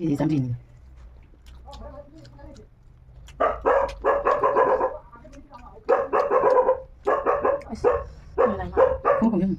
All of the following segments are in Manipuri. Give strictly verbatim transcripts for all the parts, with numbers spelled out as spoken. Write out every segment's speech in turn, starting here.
ꯁꯤ ꯆꯥꯝꯗ꯭ꯔꯤꯅꯤ꯫ ꯑꯁ, ꯈꯣꯡ ꯈꯣꯡ ꯌꯦꯡ꯫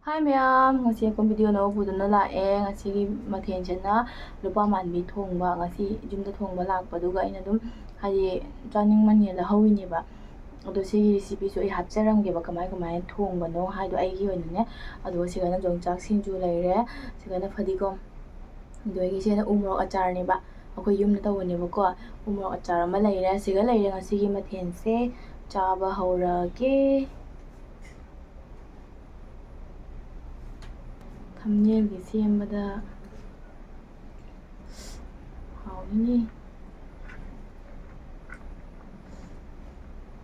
ꯍꯥꯏ ꯃꯌꯥꯝ, ꯉꯁꯤ ꯑꯩꯈꯣꯏ ꯚꯤꯗꯤꯑꯣ ꯑꯅꯧꯕꯗꯨꯅ ꯂꯥꯛꯑꯦ꯫ ꯉꯁꯤꯒꯤ ꯃꯊꯦꯜꯁꯤꯅ ꯂꯨꯄꯥ ꯃꯥꯟꯕꯤ ꯊꯣꯡꯕ, ꯉꯁꯤ ꯌꯨꯝꯗ ꯊꯣꯡꯕ ꯂꯥꯛꯄꯗꯨꯒ ꯑꯩꯅ ꯑꯗꯨꯝ ꯍꯥꯏꯗꯤ ꯆꯥꯅꯤꯡꯃꯟꯒꯤꯅ ꯂꯧꯍꯧꯔꯤꯅꯦꯕ꯫ ꯑꯗꯣ ꯁꯤꯒꯤ ꯔꯤꯁꯤꯄꯤꯁꯨ ꯑꯩ ꯍꯥꯞꯆꯔꯝꯒꯦꯕ, ꯀꯃꯥꯏ ꯀꯃꯥꯏꯅ ꯊꯣꯡꯕꯅꯣ ꯍꯥꯏꯗꯣ ꯑꯩꯒꯤ ꯑꯣꯏꯅꯅꯦ꯫ ꯑꯗꯨꯒ ꯁꯤꯒꯅ ꯌꯣꯡꯆꯥꯛ ꯁꯤꯡꯖꯨ ꯂꯩꯔꯦ, ꯁꯤꯒꯅ ꯐꯗꯤꯒꯣꯝ, ꯑꯗꯒꯤ ꯁꯤꯅ ꯎ ꯃꯣꯔꯣꯛ ꯑꯆꯥꯔꯅꯦꯕ, ꯑꯩꯈꯣꯏ ꯌꯨꯝꯗ ꯇꯧꯕꯅꯦꯕꯀꯣ꯫ ꯎ ꯃꯣꯔꯣꯛ ꯑꯆꯥꯔ ꯑꯃ ꯂꯩꯔꯦ꯫ ꯁꯤꯒ ꯂꯩꯔꯦ ꯉꯁꯤꯒꯤ ꯃꯊꯦꯜꯁꯦ꯫ ꯆꯥꯕ ꯍꯧꯔꯒꯦ꯫ ꯊꯝꯅꯦꯜꯒꯤ ꯁꯦꯝꯕꯗ ꯍꯥꯎꯅꯤ꯫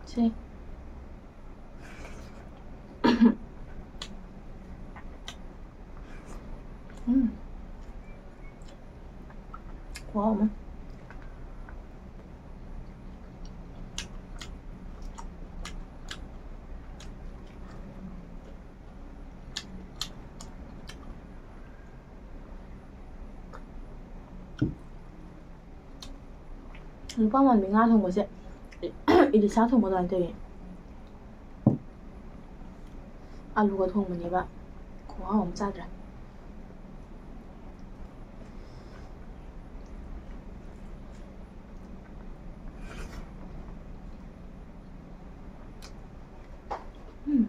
ꯁꯦ꯫ ꯎꯝ꯫ ꯈꯨꯍꯥꯎ ꯑꯃ꯫ ꯂꯨꯄꯥ ꯃꯥꯟꯕꯤ ꯉꯥ ꯊꯣꯡꯕꯁꯦ ꯏꯂꯤꯁꯥ ꯊꯣꯡꯕ ꯑꯗꯨꯃꯥꯏꯅ ꯇꯧꯋꯤ꯫ ꯑꯂꯨꯒ ꯊꯣꯡꯕꯅꯦꯕ꯫ ꯈꯨꯍꯥꯎ ꯑꯃ ꯆꯥꯗ꯭ꯔꯥ? ꯎꯝ꯫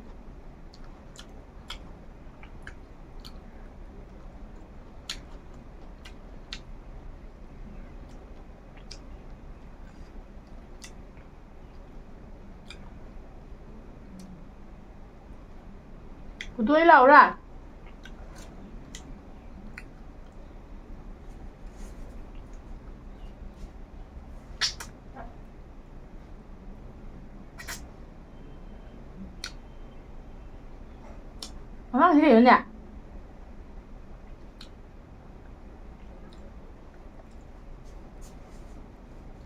ꯄꯨꯊꯣꯛꯑꯦ ꯂꯥꯎꯔꯥ? ꯑꯉꯥꯡꯁꯤ ꯀꯩꯅꯣꯅꯦ?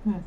ꯎꯝ꯫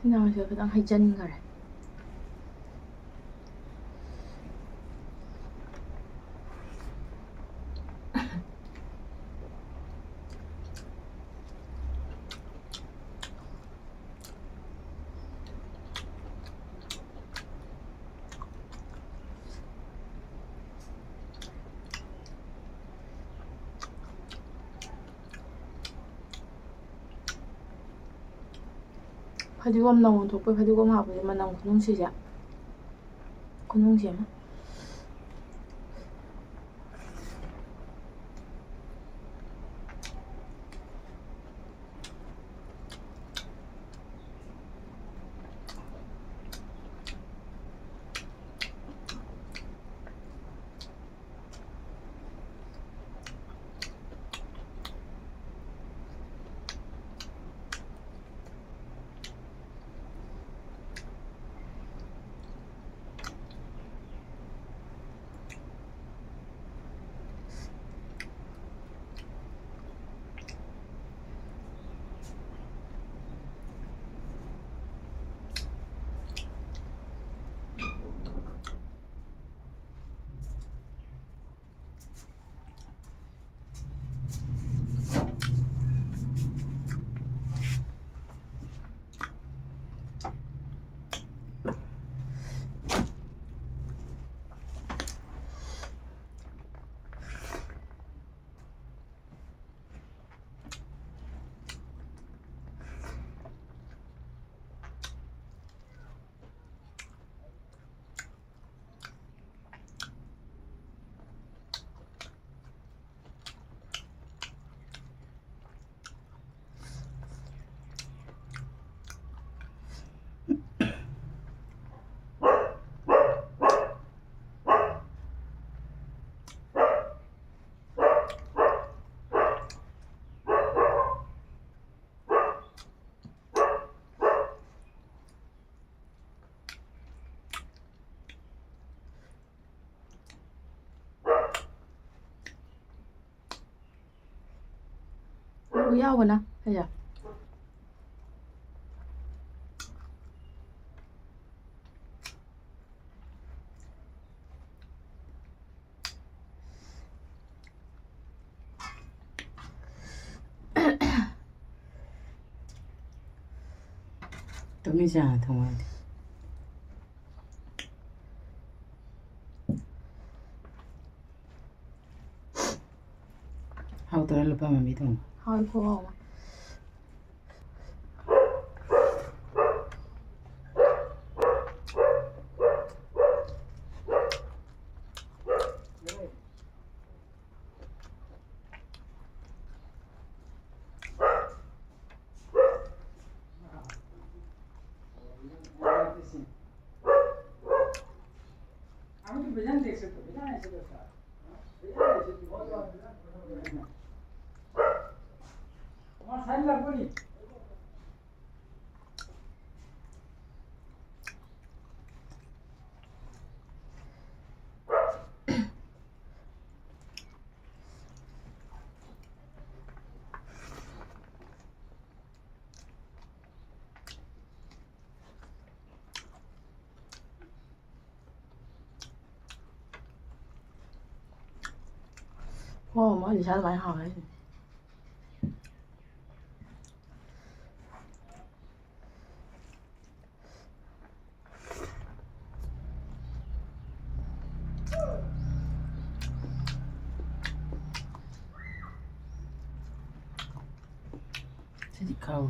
ꯏꯅꯥꯎꯁꯦ ꯈꯤꯇꯪ ꯍꯩꯖꯤꯟꯈꯔꯦ꯫ ꯐꯗꯤꯒꯣꯝ ꯅꯧꯅ ꯊꯣꯛꯄꯩ ꯐꯗꯤꯒꯣꯝ ꯍꯥꯞꯄꯁꯦ ꯃꯅꯝ ꯈꯨꯅꯨꯡꯁꯤꯁꯦ꯫ ꯈꯨꯅꯨꯡꯁꯤ ꯑꯃ꯫ ꯌꯥꯎꯕꯅ ꯐꯩꯌꯦ꯫ ꯇꯨꯃꯤꯟ ꯆꯥ ꯊꯣꯡꯉꯗꯤ꯫ ꯍꯥꯎꯇꯔ ꯂꯨꯄꯥ ꯃꯃꯤ ꯊꯣꯡꯕ? ꯍꯥꯎꯏ, ꯈꯨꯍꯥꯎ ꯑꯃ꯫ ꯍꯣ, ꯃꯣꯏ ꯂꯤꯁꯥ ꯑꯗꯨꯃꯥꯏꯅ ꯍꯥꯎꯋꯦ ꯍꯥꯏꯁꯤꯅꯦ꯫ ꯁꯤꯗꯤ ꯈꯥꯎ꯫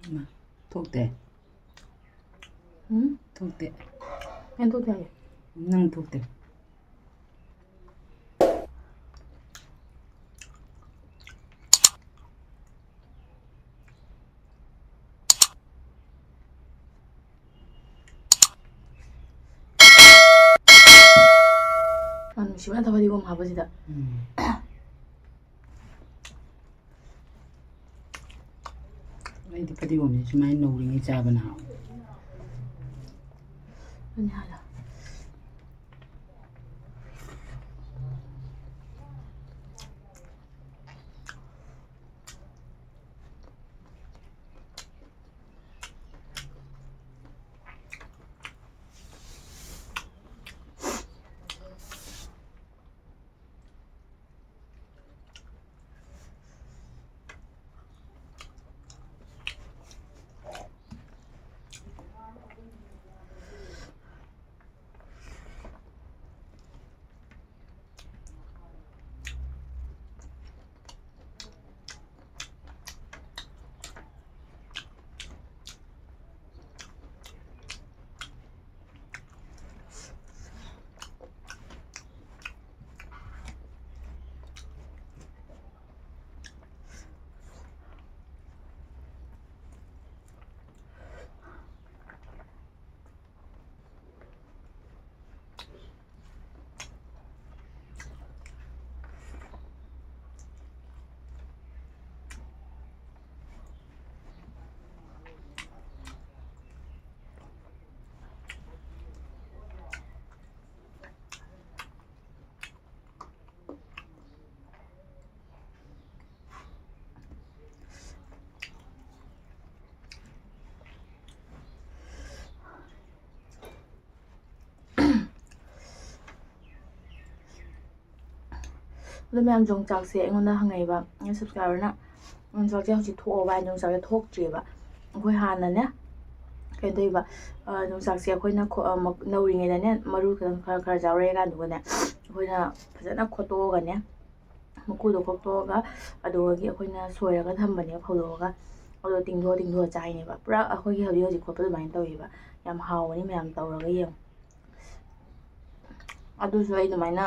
ꯏꯃꯥ, ꯊꯣꯛꯇꯦ꯫ ꯎꯝ? ꯊꯣꯛꯇꯦ꯫ ꯑꯩꯅ ꯊꯣꯛꯇꯦ ꯍꯥꯏꯌꯦ꯫ ꯅꯪ ꯊꯣꯛꯇꯦ꯫ ꯌꯥꯝ ꯅꯨꯡꯁꯤꯕ ꯅꯠꯇ꯭ꯔꯥ ꯐꯗꯤꯒꯣꯝ ꯍꯥꯞꯄꯁꯤꯗ? ꯎꯝ꯫ ꯑꯩꯗꯤ ꯐꯗꯤꯒꯣꯝꯁꯦ ꯁꯨꯃꯥꯏꯅ ꯅꯧꯔꯤꯉꯩ ꯆꯥꯕꯅ ꯍꯥꯎꯋꯦ꯫ ꯑꯗꯨꯅꯦ ꯍꯥꯏꯗꯣ꯫ ꯑꯗꯣ ꯃꯌꯥꯝ, ꯌꯣꯡꯆꯥꯛꯁꯦ ꯑꯩꯉꯣꯟꯗ ꯍꯪꯉꯛꯏꯕ, ꯑꯩꯅ subscriberꯅ, "ꯌꯣꯡꯆꯥꯛꯁꯦ ꯍꯧꯖꯤꯛ ꯊꯣꯛꯑꯕ?" ꯍꯥꯏꯅ ꯌꯣꯡꯆꯥꯛꯁꯦ ꯊꯣꯛꯇ꯭ꯔꯤꯑꯕ꯫ ꯑꯩꯈꯣꯏ ꯍꯥꯟꯅꯅꯦ, ꯀꯩꯅꯣ ꯇꯧꯏꯕ, ꯑ, ꯌꯣꯡꯆꯥꯛꯁꯦ ꯑꯩꯈꯣꯏꯅ ꯈꯣ-, ꯑ, ꯃꯛ-, ꯅꯧꯔꯤꯉꯩꯗꯅꯦ, ꯃꯔꯨ ꯈꯤꯇꯪ ꯈꯔ ꯈꯔ ꯌꯥꯎꯔꯛꯑꯦ ꯀꯥꯟꯗꯨꯒꯅꯦ, ꯑꯩꯈꯣꯏꯅ ꯐꯖꯅ ꯈꯣꯠꯇꯣꯛꯑꯒꯅꯦ, ꯃꯀꯨꯗꯣ ꯈꯣꯛꯇꯣꯛꯑꯒ, ꯑꯗꯨꯗꯒꯤ ꯑꯩꯈꯣꯏꯅ ꯁꯣꯏꯔꯒ ꯊꯝꯕꯅꯦ, ꯐꯧꯗꯣꯛꯑꯒ꯫ ꯑꯗꯣ ꯇꯤꯡꯊꯣꯛꯑ ꯇꯤꯡꯊꯣꯛꯑ ꯆꯥꯏꯅꯦꯕ꯫ ꯄꯨꯔꯥ ꯑꯩꯈꯣꯏꯒꯤ ꯍꯧꯖꯤꯛ ꯍꯧꯖꯤꯛ ꯈꯣꯠꯄ ꯑꯗꯨꯃꯥꯏꯅ ꯇꯧꯋꯦꯕ꯫ ꯌꯥꯝ ꯍꯥꯎꯕꯅꯤ, ꯃꯌꯥꯝ ꯇꯧꯔꯒ ꯌꯦꯡꯉꯨ꯫ ꯑꯗꯨꯁꯨ ꯑꯩ ꯑꯗꯨꯃꯥꯏꯅ,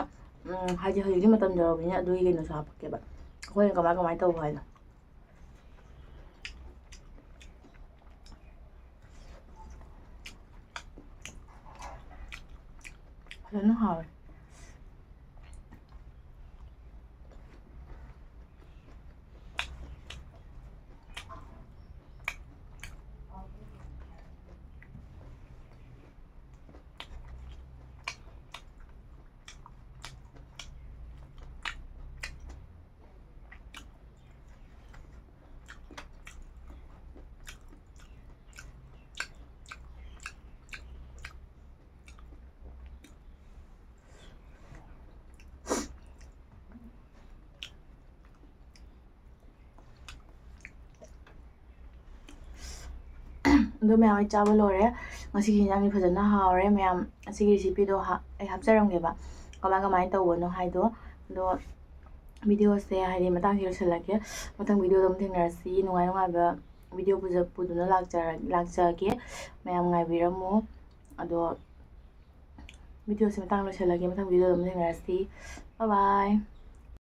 ꯎꯝ, ꯍꯥꯏꯗꯤ ꯍꯧꯖꯤꯛꯇꯤ ꯃꯇꯝ ꯌꯧꯔꯕꯅꯤꯅ ꯑꯗꯨꯒꯤ ꯀꯩꯅꯣꯁꯨ ꯍꯥꯞꯄꯛꯀꯦꯕ, ꯑꯩꯈꯣꯏꯅ ꯀꯃꯥꯏ ꯀꯃꯥꯏꯅ ꯇꯧꯕ ꯍꯥꯏꯗꯣ꯫ ꯐꯖꯅ ꯍꯥꯎꯋꯦ꯫ ꯑꯗꯣ ꯃꯌꯥꯝ, ꯑꯩ ꯆꯥꯕ ꯂꯣꯏꯔꯦ꯫ ꯉꯁꯤꯒꯤ ꯍꯤꯟꯖꯥꯡꯗꯤ ꯐꯖꯅ ꯍꯥꯎꯔꯦ꯫ ꯃꯌꯥꯝ, ꯑꯁꯤꯒꯤ recipeꯗꯣ ꯍꯥ-, ꯑꯩ ꯍꯥꯞꯆꯔꯝꯒꯦꯕ, ꯀꯃꯥꯏ ꯀꯃꯥꯏꯅ ꯇꯧꯕꯅꯣ ꯍꯥꯏꯗꯣ꯫ ꯑꯗꯣ videoꯁꯦ ꯍꯥꯏꯗꯤ ꯃꯇꯥꯡꯁꯤ ꯂꯣꯏꯁꯤꯜꯂꯒꯦ꯫ ꯃꯊꯪ videoꯗ ꯑꯃꯨꯛ ꯊꯦꯡꯅꯔꯁꯤ꯫ ꯅꯨꯡꯉꯥꯏ ꯅꯨꯡꯉꯥꯏꯕ video ꯄꯨꯖ-, ꯄꯨꯗꯨꯅ ꯂꯥꯛꯆꯔ-, ꯂꯥꯛꯆꯒꯦ꯫ ꯃꯌꯥꯝ ꯉꯥꯏꯕꯤꯔꯝꯃꯨ꯫ ꯑꯗꯣ videoꯁꯦ ꯃꯇꯥꯡ ꯂꯣꯏꯁꯤꯜꯂꯒꯦ꯫ ꯃꯊꯪ videoꯗ ꯑꯃꯨꯛ ꯊꯦꯡꯅꯔꯁꯤ꯫ Bye bye꯫